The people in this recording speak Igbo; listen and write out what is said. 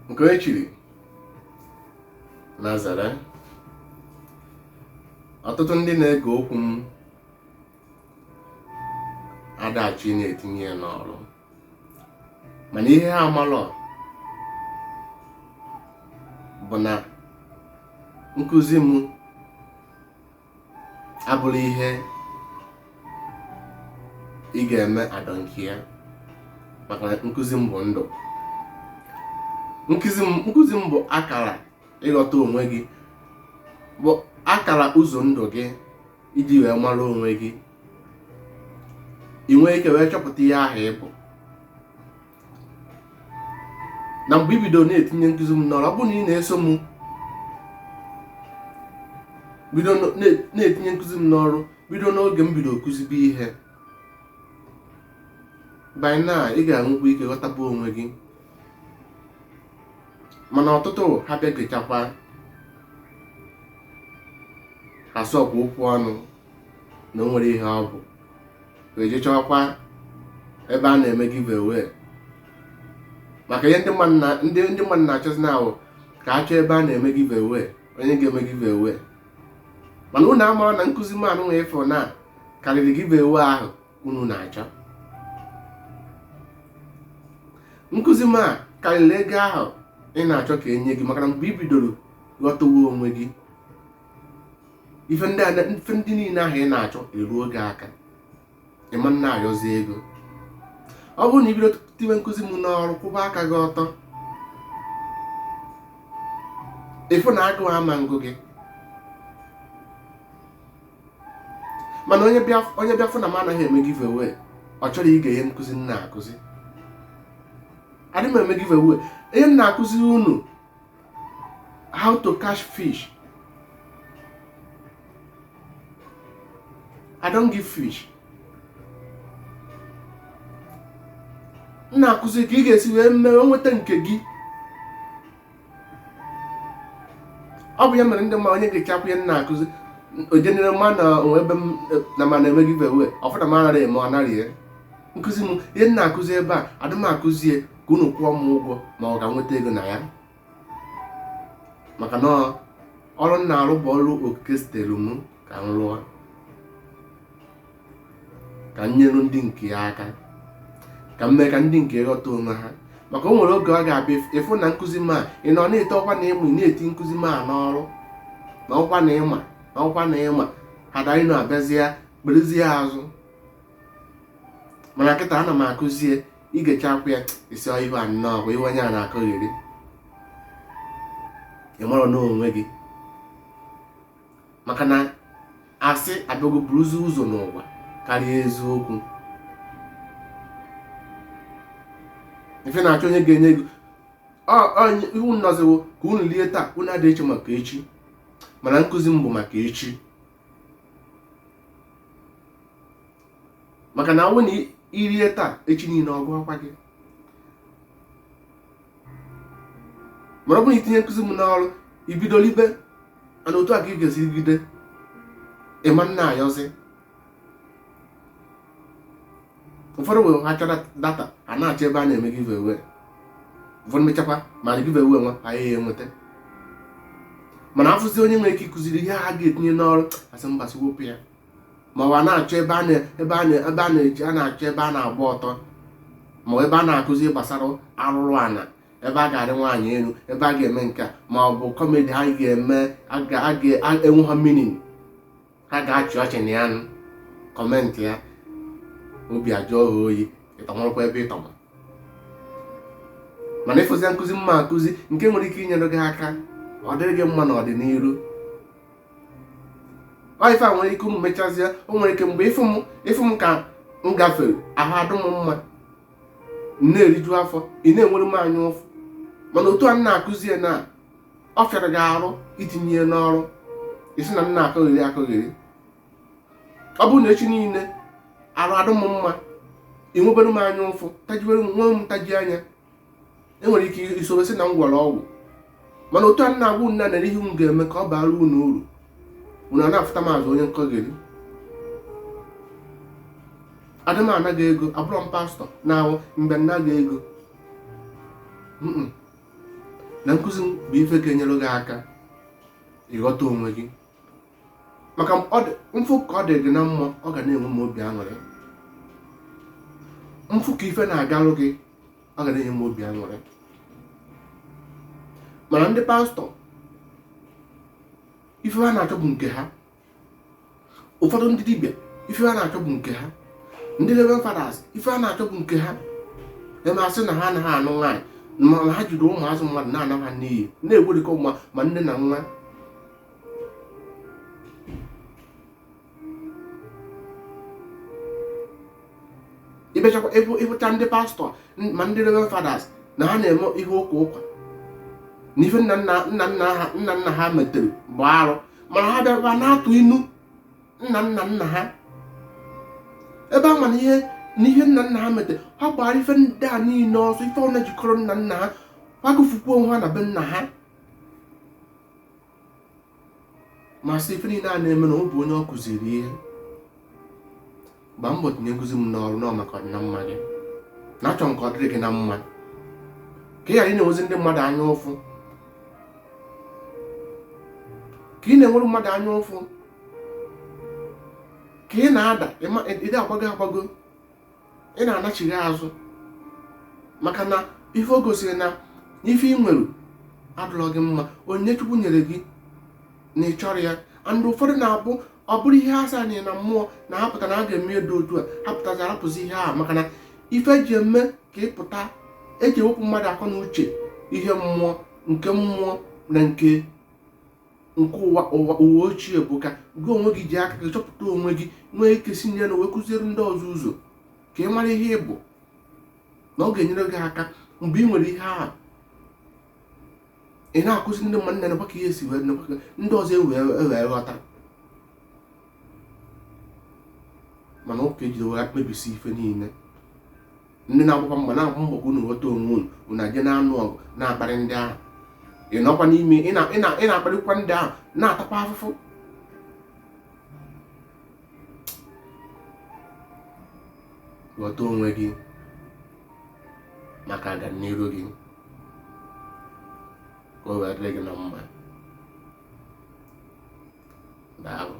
Nke onye chiri na zere. Ọtụtụ ndị na-ege okwu m adachi na-etinye ya n'ọrụ, mana ihe ha amalọ bụ na nkụzi m abụrọ ihe ị ga-eme adọnki ya, maka na nkụzi m bụ ndụ. Nkụzi m bụ akara ịghọta onwe gị, bụ akara ụzọ ndụ gị iji wee mara onwe gị, ị nwee ike wee chọpụta ihe ahụ ị bụ. Na mgbe i bido na-etinye nkụzi m n'ọrụ, ọ bụrụ na ị na-eso m bido na-etinye nkụzi m n'ọrụ bido n'oge m bido kụzibe ihe, by now ị ga-enwekwa ike ghọtaba onwe gị. Mana ọtụtụ ha bịa gechakwa, ha sọkwa okwu ọnụ na o nwere ihe ọ bụ, wee jee chọwakwa ebe a na-eme giveaway. Maka ihe ndị mmadụ na-achọzi na ahụ ka a chọọ ebe a na-eme giveaway, onye ga-eme giveaway. Mana unu amara na nkụzi m anụnwa ịfụ na karịrị giveaway ahụ unu na-achọ. Nkụzi m a karịrị ego ahụ ị na-achọ ka enye gị, maka na mgbe ị bidoro ghọtawa onwe gị, ife ndị niile ahụ ị na-achọ eruo gị aka, ị ma na-ayọzi ego. Ọ bụrụ na i bido tiwe nkụzi m n'ọrụ, kwụba aka gị ọtọ, ịfụ na agụụ ama ngụ gị. Mana onye bịa fụ na m anaghị eme giveaway, ọ chọrọ ige ihe nkụzi m na-akụzi. Adị m eme giveaway. Ihe m na-akụziri unu, how to catch fish. I don't give fish. M na-akụzi ka ị ga-esi wee mee nweta nke gị. Ọ bụ ya mere ndị mma onye ga-echakwa ihe m na-akụzi ojenere ma na onwe ebe m na ma na-eme giveaway, ọ fụ na m anaghị eme, ọ naghị ya. Nkụzi m, ihe m na-akụzi ebe a, adị m akụzie ka unu kwụọ m ụgwọ ma ọ ga nweta ego na ya, maka na ọrụ m na-arụ bụ ọrụ okike zitere m ka m rụọ, ka m nyere ndị nke ya aka, ka m mee ka ndị nke ghọta onwe ha. Maka o nwere oge ọ ga-abịa ịfụ na nkụzi m a ị nọ na-ete ọkwa na ịmụ, ị na-eti nkụzi m a n'ọrụ na ọkwa na ịma na ọkwa na ịma ha da ịnọ abịazie kperezie azụ. Mana kịta ana m akụzie, ị gechakwa ya, ị sị ihu a nnọọ bụ ihu onye a na-akụgheri, ị marọ n'onwe gị. Maka na asị abịago buruzi ụzọ n'ụwa karịa eziokwu. Ife na-achọ onye ga-enye ego ihu nnọziwo ka unu lie taa, unu adịghị eche maka echi. Mana nkụzi m bụ maka echi, maka na ọ wụ na i rie taa, echi niile ọ gụọkwa gị. Mana ọ bụrụ na i tinye nkụzi m n'ọrụ, i bido libe, mana otu a ka ị ga-esi gide, ị ma na-ayọzi. Ụfọdụ wee ha chọrọ data, ha na-achọ ebe a na-eme giveaway. Ụfọdụ mechakwa ma giveaway nwa ha ya enweta, mana afụzi onye nwere ike ịkụziri ihe ha ga-etinye n'ọrụ, asị mba, sị wepụ ya. Ma ọ na-achọ ebe a ebe a ebe a na-eji a na-achọ ebe a na-agba ọtọ, ma ebe a na-akụzi gbasara arụrụ ana, ebe a ga-arị nwaanyị elu, ebe a ga-eme nke a, ma ọ bụ comedy ha ga-eme a ga-enwe ha meaning, ha ga-achị ọchị na ya nụ comment ya, obi ajụọ ha oyi, ịtọmọrọkwa ebe ịtọmọ. Mana ịfụzia nkụzi m na-akụzi nke nwere ike inyere gị aka, ọ dịrị gị mma n'ọdịnihu. Ọ ife a nwere ike unu mechazie, o nwere ike mgbe ịfụ m ka m gafere, ahụ adụ m mma, m na-eriju afọ, ị na-enwere m anya ụfụ. Mana otu a m na-akụzi ya na ọ fịara gị arụ itinye ya n'ọrụ, ị sị na m na-akọgheri akọgheri. Ọ bụrụ na echi niile arụ adụ m mma, ị nwebere m anya ụfụ, tajiwere m, nwee m ntaji anya, enwere ike isowe sị na m gwọrọ ọgwụ. Mana otu a m na-agwa unu na ihe m ga-eme ka ọ baara unu uru, unu a na-afụta m azụ onye nkọgheri. Adị m anaghị ego, abụrọ m pastọ na-ahụ mgbe m naghị ego. Na nkụzi m bụ ife ga-enyere gị aka ịghọta onwe gị, maka m fụ ka ọ dị gị na mma, ọ ga na-enwe m obi aṅụrị. M fụ ka ife na-agalụ gị, ọ ga na-enye m obi aṅụrị. Mana ndị pastọ, ife ha na-achọ bụ nke ha. Ụfọdụ ndị dibịa, ife ha na-achọ bụ nke ha. Ndị reverend fathers, ife ha na-achọ bụ nke ha. Eme asị na ha anaghị anụ nwaanyị, mana ha jiri ụmụazụ mmadụ na-ana ha n'iyi, na-egwerikọ nwa ma nne na nwa. Ịbịachakwa ịfụcha ndị pastọ ma ndị reverend fathers na ha na-eme ihe ụka ụka na ife nna nna nna nna ha nna nna ha metere bụ arụ, mana ha bịara na-atụ inu nna nna nna ha ebe a, mana ihe na ihe nna nna ha metere, ha gbara ife ndị a niile ọsọ, ife ọna jikọrọ nna nna ha, ha gụfukwa onwe ha na be nna ha. Ma sị ife niile a na-eme na ọ bụ onye ọ kụziri ihe. Gbaa mbọ tinye nkụzi m n'ọrụ nọ maka ọdịna mma gị, na achọ nke ọ dịrị gị na mma, ka ị ghara ị na-enwezi ndị mmadụ anya ụfụ, ka ị na-enwere mmadụ anya ụfụ, ka ị na-ada ịdị agbago agbago, ị na-anachighi azụ, maka na ife o gosiri na ife ị nwere adụrọ gị mma, onyinye Chukwu nyere gị na ị chọrọ ya. And ụfọdụ na-abụ ọ bụrụ ihe asa anyị na mmụọ na ha pụta na a ga-eme dị otu a, ha pụtazi arapụzi ihe a, maka na ife eji eme ka ị pụta, eji ewepụ mmadụ akọ na uche ihe mmụọ nke mmụọ na nke nke ụwa ụwa ụwa ochie, bụ ka gị onwe gị ji aka gị chọpụta onwe gị, nwee ike si nye na wee kụziere ndị ọzọ ụzọ, ka ị mara ihe ị bụ, na ọ ga-enyere gị aka mgbe ị nwere ihe ahụ ị na-akụzi ndị mmadụ, nekwa ka ihe si wee, nekwa ka ndị ọzọ ewee ghọta. Mana ụka ejidewo ya kpebisi ife niile. Ndị na-agbakwa mbọ na-agba mbọ ka unu ghọta onwe unu, unu aje na-anụ ọgụ, na-akparị ndị ahụ. Ị nọkwa n'ime ị na-akparịkwa ndị ahụ, na-atakwa afụfụ. Ghọta onwe gị maka agamniru gị, ka o wee dịrị gị na mma. Daalụ.